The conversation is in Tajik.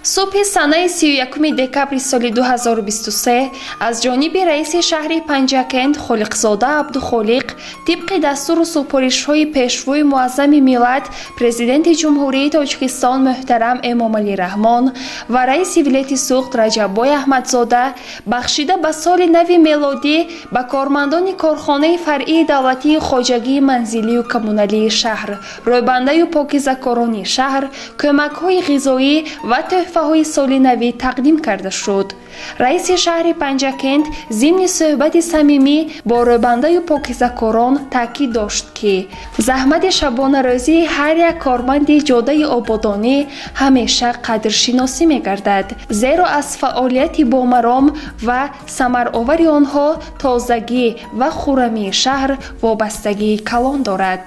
Субҳи санаи 31 декабри соли 2023 аз ҷониби раиси шаҳри Панҷакент Холиқзода Абдухолиқ тибқи дастуру супоришҳои Пешвои Муаззами миллат, Президенти Ҷумҳурии Тоҷикистон муҳтарам Эмомалӣ Раҳмон ва раиси вилояти Суғд Раҷаббой Аҳмадзода бахшида ба соли нави мелодӣ ба кормандони корхонаи фаръии давлатии хоҷагии манзилию коммуналии шаҳр, рӯйбандаю покизакорони шаҳр кӯмакҳои ғизоӣ ва тӯҳфаҳои соли навӣ тақдим карда шуд. Раиси шаҳри Панҷакент зимни суҳбати самимӣ бо рӯйбандаю покизакорон таъкид дошт, ки заҳмати шабонарӯзии ҳар як корманди ҷодаи ободонӣ ҳамеша қадршиносӣ мегардад, зеро аз фаъолияти бомаром ва самаровари онҳо тозагӣ ва хуррамии шаҳр вобастагии калон дорад.